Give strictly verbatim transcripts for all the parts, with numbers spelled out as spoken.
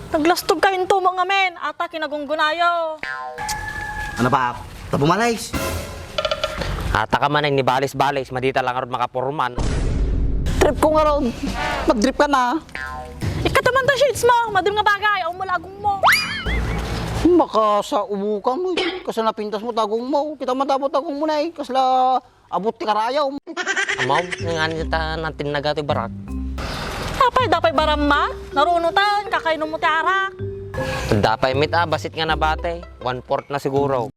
Naglastog kayo intumo ngamin, ata kinagunggunayo. Ano ba? Tabumalis? Ata ka man ay ni balis-balis, madita lang arod makaporman. Trip ko nga raw, mag-trip ka na. Ikataman ta shades mo, madim nga bagay, awan mo lagong mo. Makasaubo ka mo, eh. Kasla napintas mo, tagong mo. Kita matabo tagong mo na, eh. Kasla abot ti karayom. Amaw, nga nga ta natinnaga ti barak. Apay, dapay baramma? Narunutan, kakainom mo ti arak. Dapay met a, basit nga nabate. One fourth na siguro.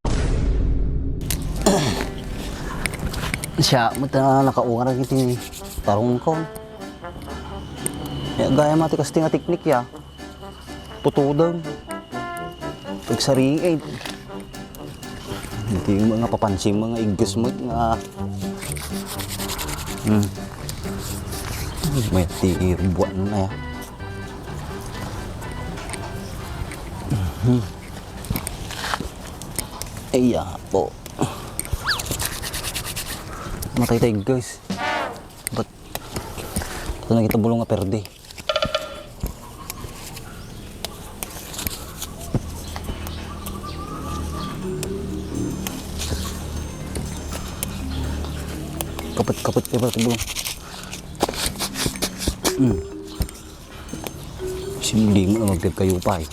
Siya, mata nakaungar iti tarong ko. Ya, gaya mati kasti nga teknik ya. Putudang. Pagsariin. Iti yung mga papansin, mga iggas mo nga. Hmm. May ti buwan na ya. Hmm. Iya po. Matay tayo, guys. Ba't ito nakita bulong nga perde? Kapit, kapit, kapit, bulong. Hmm. Simuli mo na magkagkayo pa eh.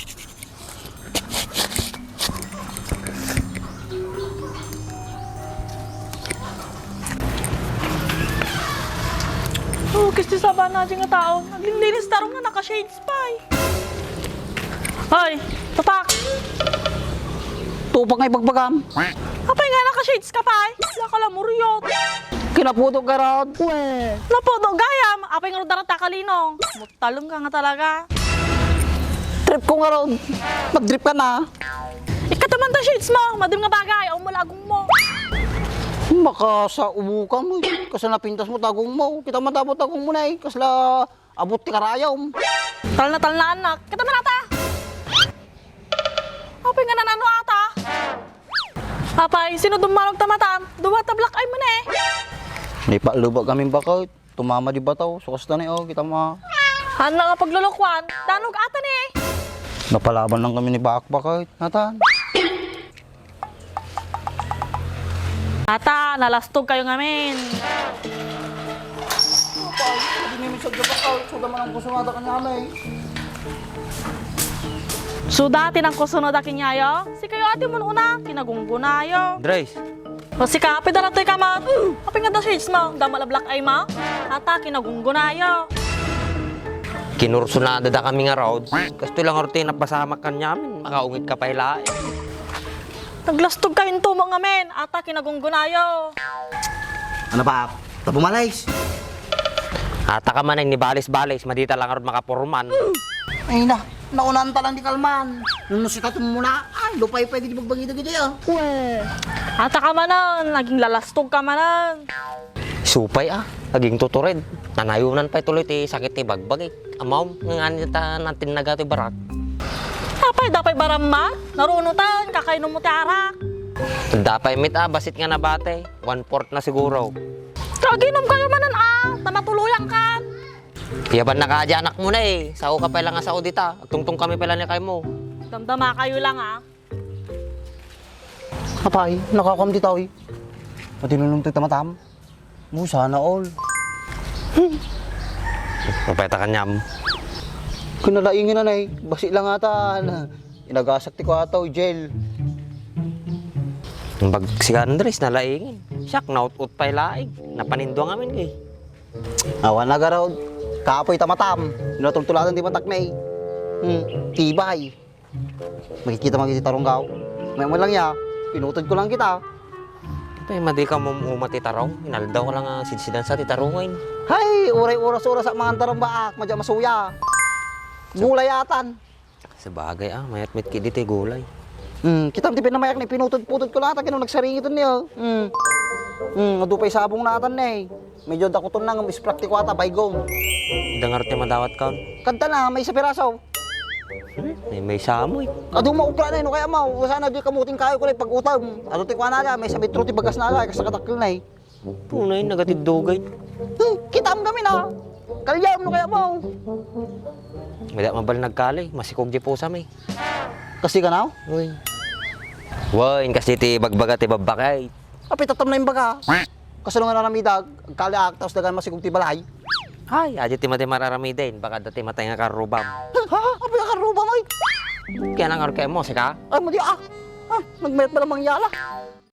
Oh, kisti sabana di nga tao. Naglilinis tarong nga naka-shades pa eh. Hoy, tupak! Tupak nga ibagbagam. Apay nga naka-shades ka pa eh? Wala ka lang muryot. Kinaputo ka rod. Naputo gayam. Apay nga rod darata kalinong. Talong ka nga talaga. Trip ko nga raw. Mag-trip ka na. Ikataman ta shades mo. Madim nga bagay. Awan mo lagong mo. Makasaubo ka mo. Kasla napintas mo, tagong mo. Kita matabo, tagong mo na eh. Kasla abot ti karayom. Talna-talna, anak. Kita man ata. Apay nga nanano ata? Apay, sino dummalog ta matan? Duwa ta black eye mo na eh. Ni pa luba kami bakit? Tumama di bataw, so kasta ni, oh, kita mo, ah. Haan nga paglulukuan, danog ata ni. Napalaban lang kami ni Bakbak, ay, natan. Ata, nalastog kayo ngamin. Apa, hindi ni minsan di ba, ah, suda man ang kusumada kanya, eh. Suda, tinang kusunoda kinyayo? Si kayo ati mo una, kinagunggunayo. Andres, O sika, apay daratoy ka man. Apay nga da shades mo, da malablack eye mo. Ata, kinagunggunayo. Kinursunada da kami nga road. Kastoy lang orte napasamak kanyamin, makaungit ka pay laeng. Naglastog ka intumo ngamin. Ata, kinagunggunayo. Ano ba? Tabumalis? Ata ka man ay ni balis-balis, madita lang arod makaporman. Ay na. Naunan ta lang di kalman. Nunusita tumuna. Ay, lupay-pay giti bagbagi dagiti, ah. Uwe. Ata ka manen, naging lalastog ka manen. Supay, ah. Naging tutured. Nanayunan pay tuloy ti sakit ti bagbagi. Amaw, nga ta natinnaga ti barak. Apay, dapay baramma? Narunutan, kakainom mo ti arak. Dapay met, ah, basit nga nabate. One fourth na siguro. Kaginom kayo manen, ah. Tamatuluyan kan. Piyaban na ka di anak mo na eh. Sao ka pala nga sao dita. Agtungtong kami pala ni kay mo. Damdama kayo lang ah. Apay, nakakuam di tao eh. Pati nunong ti tamatam. Mo sana all. Mapeta kanyam. Kinalaingin na eh. Basi lang ata na. Inagasak ti kuataw, Jel. Bag si Andres, nalaingin. Siak, naut-ut pay laing. Napanindua ngamin eh. Awan na garaw, kapoy ta matam. Natultulatan ti matak na eh. Hmm, tibay. Makikita mo iti tarunggaw. May mo lang ya, pinutod ko lang kita. Tay, madi ka mumuma ti tarong. Inaldaw ka lang nga sidsidan sa ti tarong ngayon. Hay, uray oras-oras sa mga tarong baak, madya masuya. Gulay atan. Sabagay, ah, mayat met kidi ti gulay. Hmm, kitam ti pinamayak ni pinutod-putod ko lang ata, kino nagsaringiton niyo. Hmm. Hmm, adu pay sabong na atan ni. Medyo dakuton na ngem isprak ti kuata, baygom. Dangar ti madawat kaon. Kanta na, may isa piraso. May, may samoy. Adu maukra na, no, kaya mo, sana di kamuting kayo ko na pag-utam. Adu ti kuana ka, may sabitro ti bagas na ka, kasta katakkel na eh. Tunay, nagatiddogay. Hmm, kitam kami na. Kalyam no kaya mo. Madi mabalin agkali, masikog di pusam eh. Kasi ka na? Uy. Wen, kasi ti bagbaga ti babbaki ay. Apay, tatta met imbaga. Kasano nga aramidek, agkaliak, tapos dagan masikog ti balay. Ay, adi ti madi mararamiden, baka dati matay nga karrubam. Ha? Apay, karrubam ay? Kaya nang arke mo, sika? Ay, madi ah. Ah, nagmayat pala mangyala.